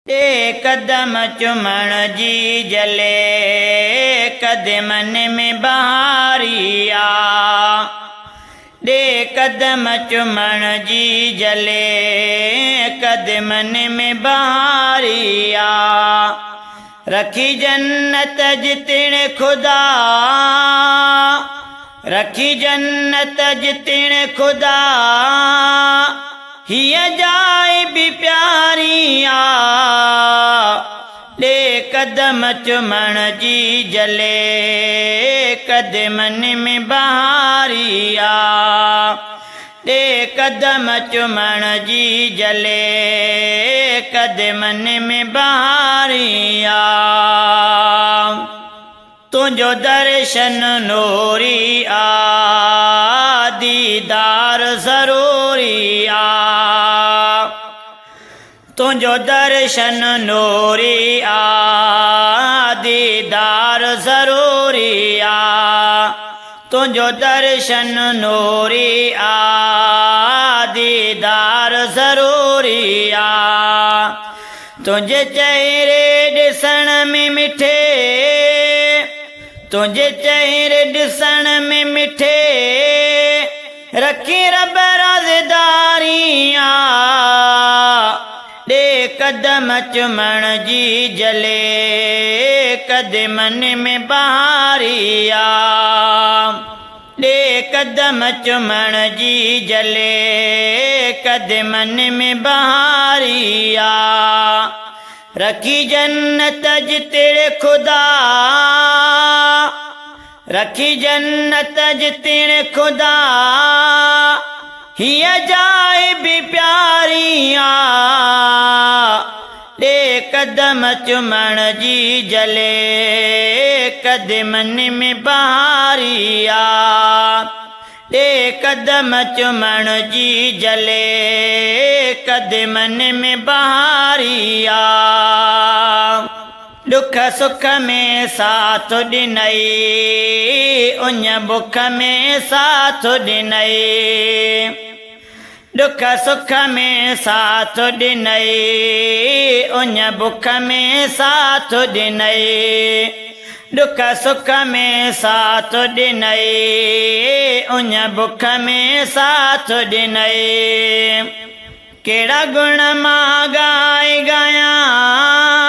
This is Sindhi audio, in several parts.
ڏي قدم چمڻ جي جلي قدمن ۾ بهاري آ. ڏي قدم چمڻ جي جلي قدمن ۾ بهاري آ. رکي جنت جتڻ خدا رکي جنت جتڻ خدا هيء جاء به پياري آ. ڏي قدم چمڻ جي جلي قدمن ۾ بهاري آ. ڏي قدم چمڻ جي جلي قدمن ۾ بهاري آ. تنهنجو درشن نوري آ، ديدار ضروري آ. تنهنجو درشن نوري آ، ديدار ضروري آ. تنهنجو درشن نوري آ، ديدار ضروري آ. تنهنجي چهري ڏسڻ ۾ مٺي، تنهنجي چهري ڏسڻ ۾ مٺي، رکي رب رازداري آ. ڏي قدم چمڻ جي جلي، قدمن ۾ بهاري آ. ڏي قدم چمڻ جي جلي قدمن ۾ بهاري آ. رکي جنت جتڙ خدا رکي جنت جتڙ خدا هيء جاء به پياري آ. ڏي قدم چمڻ جي جلي قدمن ۾ بهاري آ. ڏي قدم چمڻ جي جلي قدمن ۾ بهاري آ. ڏک سک ۾ ساٿ ڏنئي اڃ بک ۾ ساٿ ڏنئي. ڏک سک ۾ ساٿ ڏنئي، اڃ بک ۾ ساٿ ڏنئي. ڏک سک ۾ ساٿ ڏنئي، اڃ بک ۾ ساٿ ڏنئي. ڪهڙا گڻ مان ڳائي ڳايان،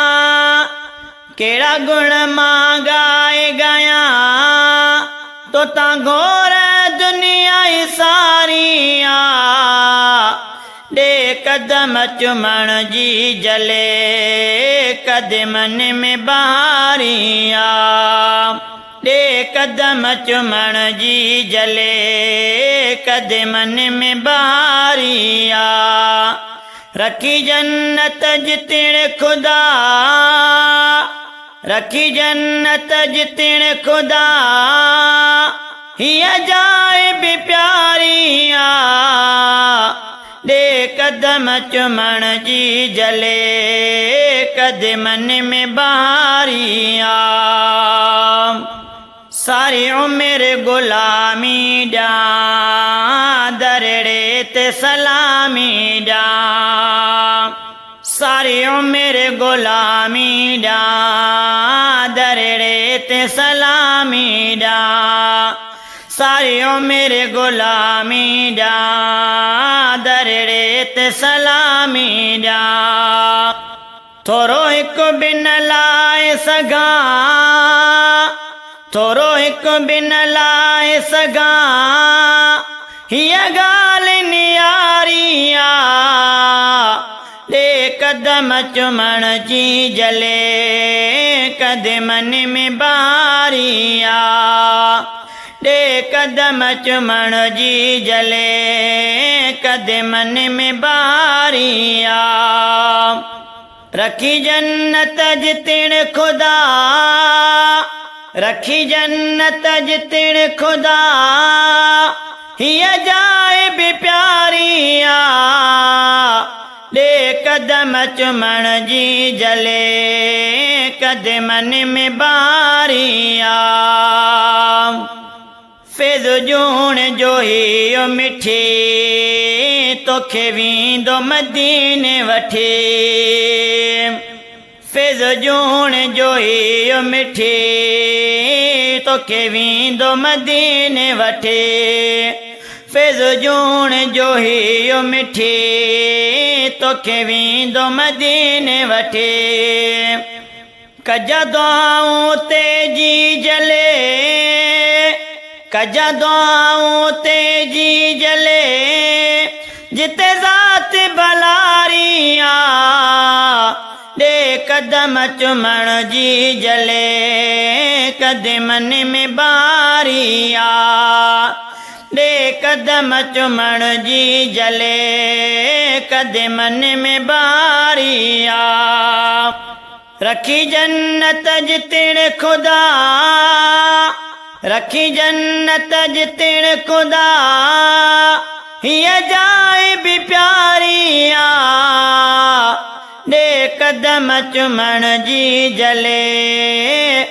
ڪهڙا گڻ مان ڳائي ڳايان، توتان گهور دنيا ئي ساري آ. ڏي قدم چمڻ جي جلي قدمن ۾ بهاري آ. ڏي قدم چمڻ جي جلي قدمن ۾ بهاري آ. رکي جنت جتڻ خدا رکي جنت جتڻ خدا هيء جاء به پياري آ. ڏي قدم چمڻ جي جلي قدمن ۾ بهاري آ. ساري عمر غلامي ڏيان درڙي تي سلامي ڏيان. ساري عمر غلامي ڏيان درڙي تي سلامي ڏيان. ساري عمر غلامي ڏيان درڙي تي سلامي ڏيان. ٿورو هڪ به نه لائي سگهان ٿورو هڪ به نه لائي سگهان هيء ڳالهه نياري آ. ڏي قدم چمڻ جي جلي قدمن ۾ بهاري آ. ڏي قدم چمڻ جي جلي قدمن ۾ بهاري آ. رکي جنت جتڻ خدا رکي جنت جتڻ خدا هيء جاء به پياري آ. ڏي قدم چمڻ جي جلي قدمن ۾ بهاري آ. فيض جوڻ جو هيء مٺي توکي ويندو مديني وٺي. فيض جوڻ جو هيء مٺي، توکي ويندو مديني وٺي. فيض جوڻ جو هيء مٺي، توکي ويندو مديني وٺي. ڪجا دعائون تي جلي، ڪجا دعائون تي جلي، جتي ذات ڀلاري آ. ڏي قدم چمڻ جي جلي، قدمن ۾ باري آ. ڏي قدم چمڻ جي جلي، قدمن ۾ باري آ. رکي جنت جتڻ خدا، رکي جنت جتڻ خدا، هيء جاء به پياري آ. ڏي قدم چمڻ جي جلي،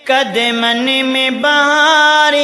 قدمن ۾ بهاري.